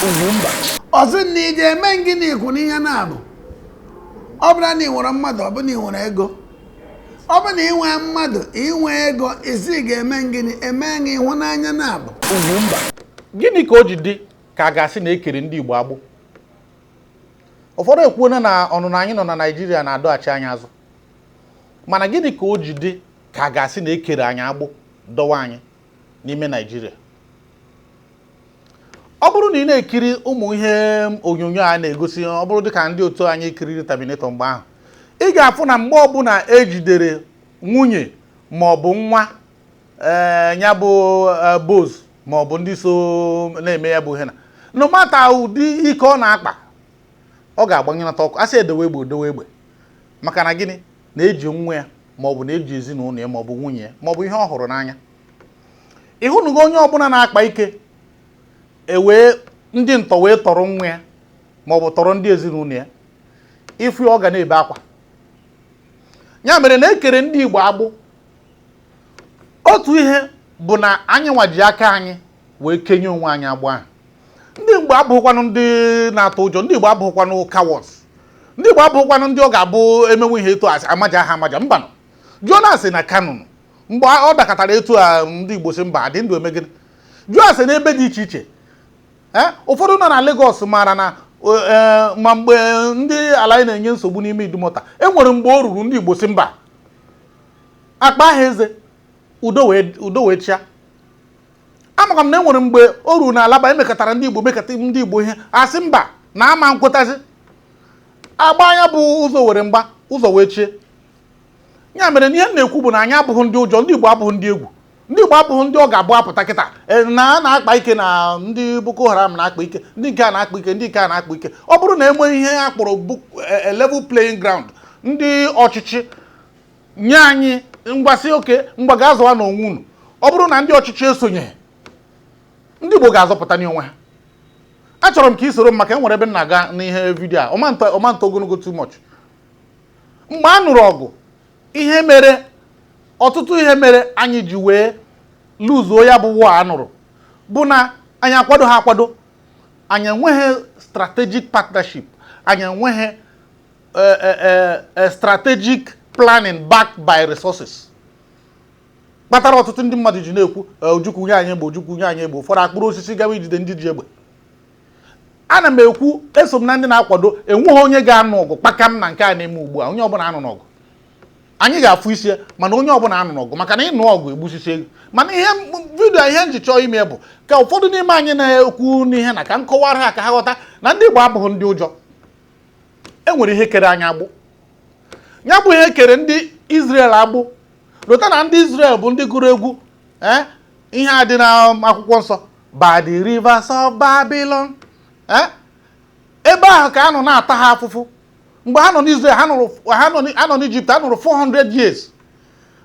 Ugwumba. Ọ sị na ị ga-eme gịnị ikwu n'ihe na-abụ ọ bụrụ na ị nwere mmadụ, ọ bụ na ị nwere ego, ọ bụ na ị nwee mmadụ, ị nwee ego, isi ga-eme gịnị eme gị ịhụnanya na-abụ. Ugwumba. Gịnị ka o ji dị ka a ga-asị na ekere ndị Igbo agbụ? Ụfọdụ ekwuona na ọnụnọ anyị nọ na Naịjirịa na-adọghachi anyị azụ, mana gịnị ka o ji dị ka a ga-asị na ekere anyị agbụ dọwa anyị n'ime Naịjirịa? Ọ bụrụ na ị na-ekiri ụmụ ihe onyonyo a na-egosi, ọ bụrụ dịka ndị otu anyị kiriri Terminator mgbe ahụ, ị ga-afụ na mgbe ọbụla ejidere nwunye ma ọ bụ nwa ee ya bụ boz ma ọ bụ ndị so na-eme ya bụ ihe, na no matter ụdị ike ọ na-akpa, ọ ga-agbanyelata ọkụ, asị edewe egbe, odewe egbe. Maka na gịnị? Na-eji nwa ya, ma ọ bụ na-eji ezinụlọ ya, ma ọ bụ nwunye ya, ma ọ bụ ihe ọ hụrụ n'anya. Ịhụnụgo onye ọbụla na-akpa ike ewee ndị ntọ wee tọrọ nwa ya ma ọ bụ tọrọ ndị ezinụlọ ya, ịfụ ya, ọ ga na-ebe akwa. Ya mere na ekere ndị Igbo agbụ. Otu ihe bụ na anyị nwa ji aka anyị wee kenye onwe anyị agbụ ahụ. Ndị Igbo abụghịkwanụ ndị na-atụ ụjọ, ndị Igbo abụghịkwanụ cowards, ndị Igbo abụghịkwanụ ndị ọ ga-abụ emenwe ihe etu amaja ha amaja. Mbanụ, jụọ na asị na Kano mgbe ọ dakọtara etu a, ndị Igbo si mba adị ndụ emegide. Jụọ asị n'ebe dị iche iche. Ee, ụfọdụ nọ na Lagos maara na ma mgbe ndị ala anyị na-enye nsogbu n'ime Idumota, e nwere mgbe o ruru, ndị Igbo si mba, akpa ha eze, udo wee, udo wee chịa. Amaka m na e nwere mgbe o ruru na Alaba, emekọtara ndị Igbo, mekọta ndị Igbo ihe, asị mba na ama nkwetazi agba anya bụ ụzọ were mgba ụzọ wee chie. Ya mere na ihe m na-ekwu bụ na anyị abụghị ndị ụjọ, ndị Igbo abụghị ndị egwu, ndị Igbo abụghị ndị ọ ga-abụ apụta kịta na a na-akpa ike, na ndị Boko Haram na-akpa ike, ndị nke a na-akpa ike, ndị nke a na-akpa ike. Ọ bụrụ na enweghị ihe a kpọrọ level playing ground, ndị ọchịchị nye anyị ngwasị oke ngwa ga-azọwa n'onwe unu. Ọ bụrụ na ndị ọchịchị esonyeghị, ndị Igbo ga-azọpụta n'onwe ha. Achọrọ m ka ị soro m, maka enwere ebe m na-aga n'ihe video a. Ọmanta ogologo too much. Mgbe a nụrụ ọgụ, ihe mere, ọtụtụ ihe mere anyị ji wee luzuo ya bụ war a nụrụ bụ na anyị akwado ha akwado. Anyị enweghị strategic partnership, anyị enweghị strategic planning backed by resources, kpatara ọtụtụ ndị mmadụ ji na-ekwu, "Ojukwu nye anyị egbe, Ojukwu nye anyị egbe." Ụfọdụ akpụrụ osisi gawa ijide ndị ji egbe. Ana m ekwu, eso m na ndị na-akwado enweghị onye ga-anụ ọgụ kpakam na nke a na-eme ugbu a. Onye ọbụla anụ n'ọgụ, anyị ga-afụ isi ya, mana onye ọbụla anụ n'ọgụ, maka na ịnụ ọgụ egbusisi ego. Mana ihe video, ihe nji chọọ ime bụ ka ụfọdụ n'ime anyị na-ekwu n'ihe na ka m kọwara ha ka ha ghọta na ndị Igbo abụghị ndị ụjọ. E nwere ihe kere anyị agbụ, ya bụ ihe kere ndị Israel agbụ. Lota na ndị Israel bụ ndị gụrụ egwu ee ihe a dị na akwụkwọ nsọ, "By the rivers of Babylon". Ee, ebe ahụ ka a nọ na-ata ha afụfụ. Mgbe ha nọ n'Israel, ha nọrọ, ha nọ n'Ijipt, ha nọrọ 400 years.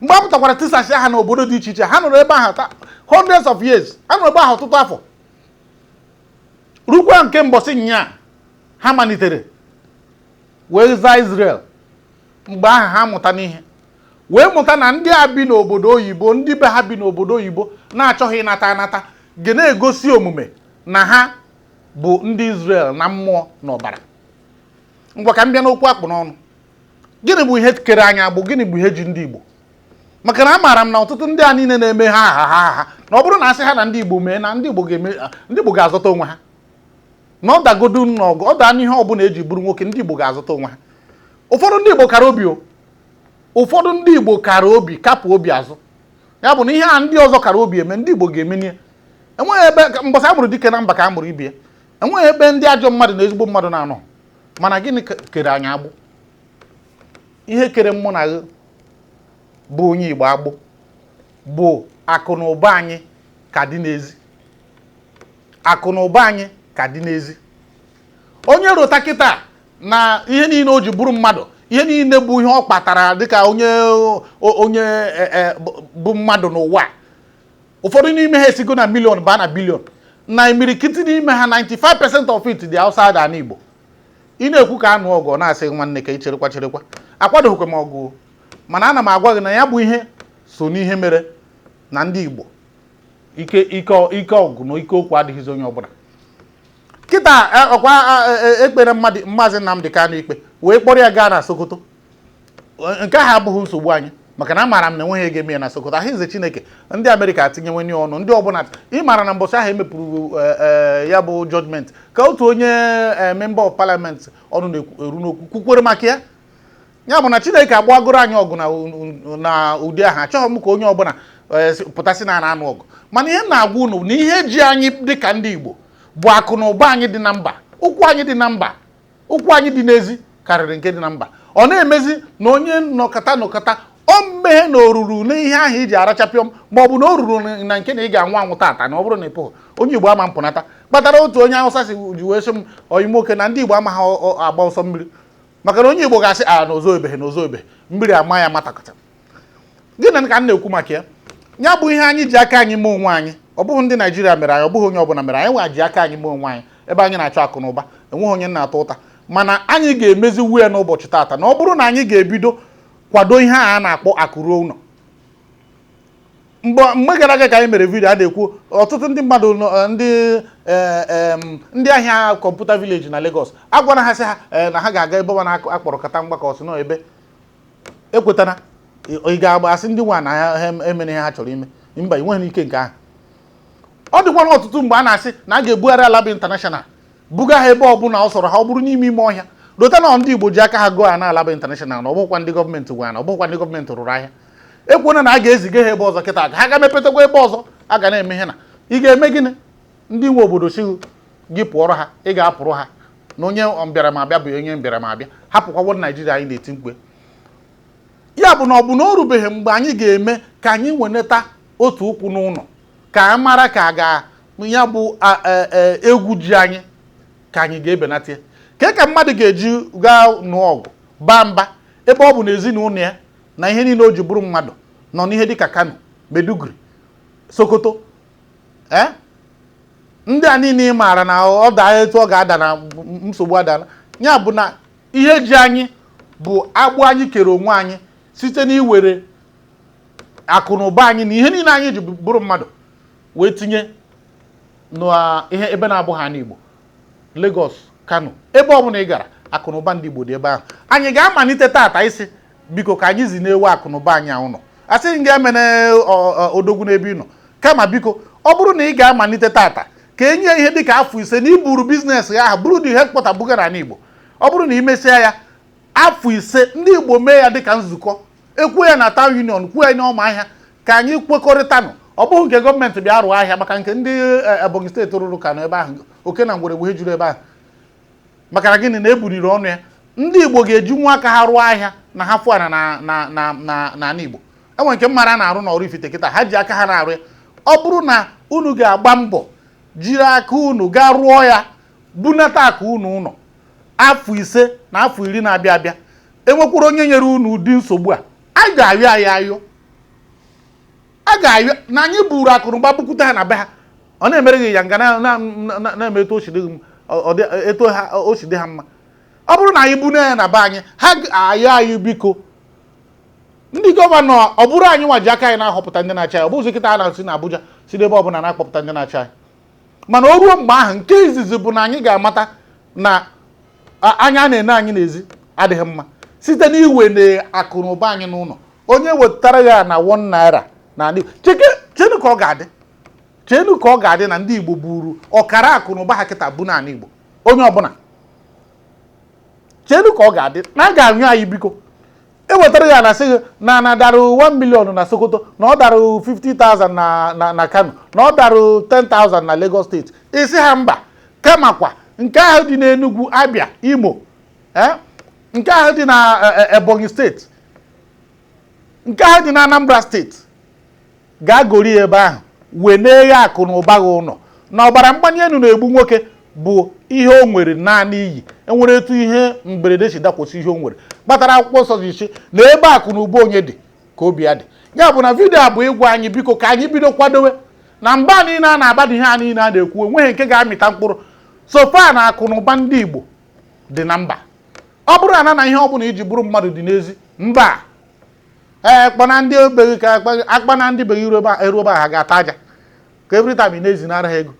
Mgbe a pụtakwara tisasị ha n'obodo dị iche iche, ha nọrọ ebe ahụ hundreds of years. Ha nọrọ ebe ahụ ọtụtụ afọ, rukwa nke mbọsị nya ha malitere wee zaa Israel. Mgbe ahụ ha mụta n'ihe wee mụta na ndị a bi n'obodo oyibo, ndị be ha bi n'obodo oyibo na-achọghị ịnata anata, ga na-egosi omume na ha bụ ndị Israel na mmụọ na ọbara. Ngwa, ka m bịa n'okwu akpụ n'ọnụ. Gịnị bụ ihe kere anyị agbụ? Gịnị bụ ihe ji ndị Igbo? Maka na amaara m na ọtụtụ ndị a niile na-eme ha ha ha ha na ọ bụrụ na asị ha na ndị Igbo mee na ndị Igbo ga-eme, ndị Igbo ga-azọta onwe ha. Na ọ dagodu n'ọgụ, ọ daa n'ihe ọbụla eji bụrụ nwoke, ndị Igbo ga-azọta onwe ha. Ụfọdụ ndị Igbo kara obi o, ụfọdụ ndị Igbo kara obi kapụ obi azụ. Ya bụ na ihe a ndị ọzọ kara obi eme, ndị Igbo ga-emenie. Enweghị ebe mbọsị a mụrụ dike na mba ka a mụrụ ibie. Enweghị ebe ndị ajọ mmadụ na ezigbo mmadụ na-anọ. Mana gịnị kere anyị agbụ? Ihe kere mụ na gị bụ onye Igbo agbụ bụ akụ na ụba anyị ka dị n'ezi. Akụ na ụba anyị ka dị n'ezi. Onye rota kịta na ihe niile o ji bụrụ mmadụ, ihe niile bụ ihe ọ kpatara dịka onye bụ mmadụ n'ụwa a. Ụfọdụ n'ime ha esigo na million baa na billion, na imirikiti n'ime ha, 95% of it dị outside ala Igbo. Ị na-ekwu ka anụ ọgụ, ọ na-asị, "Nwanne, ka ị cherekwa, cherekwa." Akwadoghịkwa m ọgụ, mana ana m agwa gị na ya bụ ihe so n'ihe mere na ndị Igbo ike ike ike ọgụ na ike okwu adịghịzi onye ọbụla. Kịta Kịta ọkwa ekpere mmadụ Maazị Nnamdi Kanu ikpe wee kpọrọ ya gaa na Sokoto. Nke ahụ abụghị nsogbu anyị, maka na amaara m na enweghị ego eme ya na Sokoto. Ahụize Chineke, ndị Amerịka atinyewenye ọnụ, ndị ọbụla ị maara na mbọchị ahụ emepụrụ ya bụ judgment, ka otu onye member of parliament ọnụ na-eru n'okwu kwukwere maka ya. Ya bụ na Chineke agbagoro anyị ọgụ na ụdị ahụ. Achọghị m ka onye ọbụla pụtasị na na-anụ ọgụ, mana ihe m na-agwa unu na ihe ji anyị dịka ndị Igbo bụ akụ na ụba anyị dị na mba. Ụkwụ anyị dị na mba, ụkwụ anyị dị n'ezi karịrị nke dị na mba. Ọ na-emezi na onye nọkọta nọkọta o mmeghe na oruru n'ihe ahụ iji arachapịọm, ma ọ bụ na o ruru na nke na ị ga-anwụ anwụ tata, na ọ bụrụ na ị pụghị, onye Igbo ama mpụnata. Kpatara otu onye Awụsa si ji wee sị m, oyi nwoke, na ndị Igbo amaghị agba ọsọ mmiri, maka na onye Igbo ga-asị a na ozo ebeghị na ozo ebeghị, mmiri ama ya matakọta. Gịnị ka m na-ekwu maka ya? Ya bụ ihe anyị ji aka anyị mee onwe anyị. Ọ bụghị ndị Naijiria mere anyị, ọ bụghị onye ọbụla mere anyị. Nwa ji aka anyị mee onwe anyị. Ebe anyị na-achọ akụ na ụba, enweghị onye na-ata ụta, mana anyị ga-emeziwu ya n'ụbọchị taata, na ọ bụrụ na anyị ga-ebido kwado ihe a na-akpọ akụ ruo ụlọ. Mgbe gara aga ka anyị mere video a na-ekwu, ọtụtụ ndị mmadụ ndị ndị ahịa Computer Village na Lagos agwara ha sị ha na ha ga-aga ebe ọ na-akpọrọ kata mgbakọ ọsị nọ ebe ekwetana. Ị ga-agba asị ndị nwa na ha emere ihe ha chọrọ ime? Mba, ị nweghị ike nke ahụ. Ọ dịkwana ọtụtụ mgbe a na-asị na a ga-ebugharị Alaba International, buga ha ebe ọbụla ọ sọrọ ha, ọ bụrụ n'ime ime ọhịa. Rota na ndị Igbo ji aka ha gụọ ya na Alaba International, na ọ bụghịkwa ndị gọọmenti gwa, na ọ bụghịkwa ndị gọọmenti rụrụ ahịa. Ekwuona na a ga-eziga ha ebe ọzọ kịta, ka ha ga mepetakwa ebe ọzọ a ga na-eme ihe. Na ị ga-eme gịnị? Ndị nwe obodo si gị pụọrọ ha, ị ga-apụrụ ha? Na onye mbịaramabịa bụ onye mbịaramabịa, hapụkwawo Naijiria anyị na-eti mkpu ya. Bụ na ọ bụ na o rubeghị mgbe anyị ga-eme ka anyị weneta otu ụkwụ n'ụlọ, ka a mara ka a ga ya bụ egwu ji anyị, ka anyị ga-ebenata ya, ka mmadụ ga-eji gaa nụọ ọgụ baa mba, ebe ọ bụ na ezinụlọ ya na ihe niile o ji bụrụ mmadụ nọ n'ihe dịka Kano, Maiduguri, Sokoto. Ee, ndị a niile ị maara na ọ daa etu ọ ga-ada na nsogbu adala. Ya bụ na ihe ji anyị bụ agbụ anyị kere onwe anyị site n'iwere akụ na ụba anyị na ihe niile anyị ji bụrụ mmadụ wee tinye n'ihe ebe na-abụghị ana Igbo, Lagos, Kano, ebe ọbụla ị gara, akụ na ụba ndị Igbo dị ebe ahụ. Anyị ga-amalite tata isi, biko, ka anyị zi na-ewe akụ na ụba anyị ụlọ. Asịghị gị emene odogwu n'ebe ị nọ, kama biko, ọ bụrụ na ị ga-amalite tata ka enye ihe dịka afọ 5 na iburu business ya ahụ bụrụ dị headquarter buga n'ala Igbo, ọ bụrụ na ị mesịa ya afọ 5, ndị Igbo mee ya dịka nzukọ, ekwuo ya na town union, kwuo ya n'ọma ahịa, ka anyị kwekọrịtanụ. Ọ bụghị nke gọọmenti bịa rụọ ahịa, maka nke ndị Ebonyi steeti rụrụ ka nọ ebe ahụ, oke na ngwere bụ ihe juru ebe ahụ. Maka na gịnị na ebuniri ọnụ ya? Ndị Igbo ga-eji nwa aka ha rụọ ahịa na ha fụ ana na na na na n'ala Igbo. Enwe nke mmara na-arụ n'ọrụ ifite kịta, ha ji aka ha na-arụ ya. Ọ bụrụ na unu ga-agba mbọ jiri aka unu gaa rụọ ya, bunata akụ unu ụlọ, afọ 5 na afọ 10 na-abịa abịa, enwekwara onye nyere unu ụdị nsogbu a, a ga-ayọ anyị ayọ, a ga-ayọ na anyị buru akụnụba bukwute ha na be ha. Ọ na-emere gị ya nga na-eme etu o si dị etu ha o si dị ha mma. Ọ bụrụ na anyị bune ya na be anyị, ha ga-ayọ anyị, biko, ndị governor. Ọ bụrụ anyị nwa ji aka anyị na-ahọpụta ndị na-achị anyị, ọ bụghịzi kịta a na-si na Abuja, si n'ebe ọbụla na-akpọpụta ndị na-achị anyị. Mana o ruo mgbe ahụ, nke izizi bụ na anyị ga-amata na anya na-ene anyị n'ezi adịghị mma, site n'iwe na akụ na ụba anyị n'ụlọ. Onye wetara ya na 1 naira na ala Igbo, chenu ka ọ ga-adị, chenu ka ọ ga-adị na ndị Igbo buru ọkara akụ na ụba ha kịta bụ n'ala Igbo. Onye ọbụla chenu ka ọ ga-adị na a ga-anyụ anyị, biko, ewetara ya na sị gị na na dara 1 million na Sokoto, na ọ dara 50,000 na Kano, na ọ dara 10,000 na Lagos steeti, isi ha mba. Kamakwa nke ahụ dị n'Enugu, Abia, Imo, nke ahụ dị na Ebonyi steeti, nke ahụ dị na Anambra steeti, gaa gori ebe ahụ wee na-eghe akụ na ụba gị ụlọ. Na ọbara mgbali elu na-egbu nwoke bụ ihe o nwere naanị iyi. Enwere etu ihe mberede si dakwụsị ihe o nwere, kpatara akwụkwọ nsọ ji si na ebe akụ na ụba onye dị ka obi ya dị. Ya bụ na video a bụ ịgwa anyị, biko, ka anyị bido kwadowe na mba niile a na-abada. Ihe a niile a na-ekwu, enweghị nke ga-amịta mkpụrụ sofa na akụ na ụba ndị Igbo dị na mba. Ọ bụrụ na na ihe ọ bụla iji bụrụ mmadụ dị n'ezi mba, ee, kpọna ndị obeghị ka akpa na ndị beghị eru ebe a, ha ga-ata aja ka every time ị na-ezinara ha ego.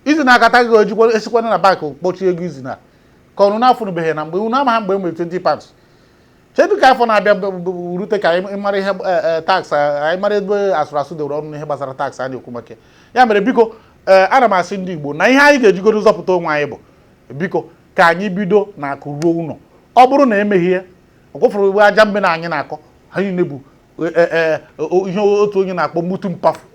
Izi na-akata gị ejikwa esikwana na bank kpọchie ego izi na ka ọnụ na-afụnụbeghị na mgbe unu amaghị mgbe e nwere 20 pounds. Chedu ka afọ na-abịa rute ka anyị mara ihe tax, anyị mara ebe asụrụ asụ dewere ọnụ n'ihe gbasara tax a na-ekwu maka ya. Ya mere biko, ana m asị ndị Igbo na ihe anyị ga-ejigoro zọpụta onwe anyị bụ biko ka anyị bido na akụ ruo ụlọ. Ọ bụrụ na emeghị ya, ọ kwụfụrụ ugbo aja mbe na anyị na-akọ ha niile bụ ihe otu onye na-akpọ mutu mpafu.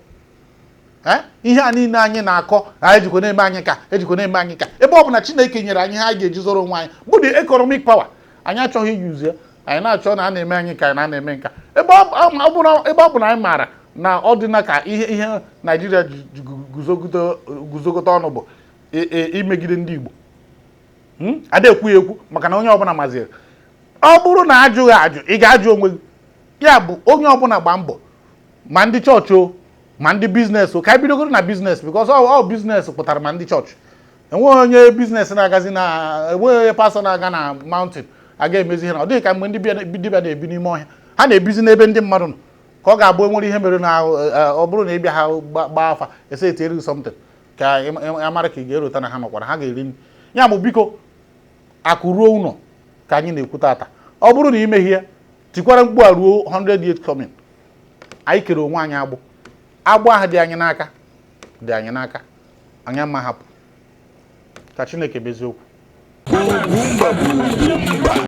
Ihe a niile anyị na-akọ, anyị ejikwa na-eme anyị ka ejikwa na-eme anyị ka ebe ọ bụ na Chineke nyere anyị ihe anyị ga-eji zọrọ onwe anyị bụ the economic power, anyị achọghị iyuzu ya. Anyị na-achọ na a na-eme anyị ka na a na-eme nka ebe ọ bụ na anyị maara na ọ dị na ka ihe ihe Naijiria ji guzogote ọnụ bụ imegide ndị Igbo. Ada ekwu ya ekwu maka na onye ọbụla maziri. Ọ bụrụ na ajụghị ajụ, ị ga-ajụ onwe gị. Ya bụ, onye ọbụla gba mbọ, ma ndị chọọchị o, ma ndị business o, ka anyị bidogoro na business, because ọ business pụtara ma ndị chọọchị. Enweghị onye business na-agazi na enweghị onye pastọ na-aga na mountain aga emezi ihe na ọ dịghị ka mgbe ndị dibịa na-ebi n'ime ọhịa. Ha na-ebizi n'ebe ndị mmadụ nọ, ka ọ ga-abụ enwere ihe mere na ọ bụrụ na ị bịa ha gbaa afa, ese etinyere gị something ka ị mara ka ị ga-erota na ha nọkwara, ha ga-eri nri. Ya bụ, biko, akụ ruo ụlọ ka anyị na-ekwu tata. Ọ bụrụ na ị meghie, tikwara mkpu a ruo 100 years coming. Anyị kere onwe anyị agbụ. Agbụ ahụ dị anyị n'aka, dị anyị n'aka, anyị ama hapụ ka Chineke mezie okwu. Ugwumba bụ Ugwumba.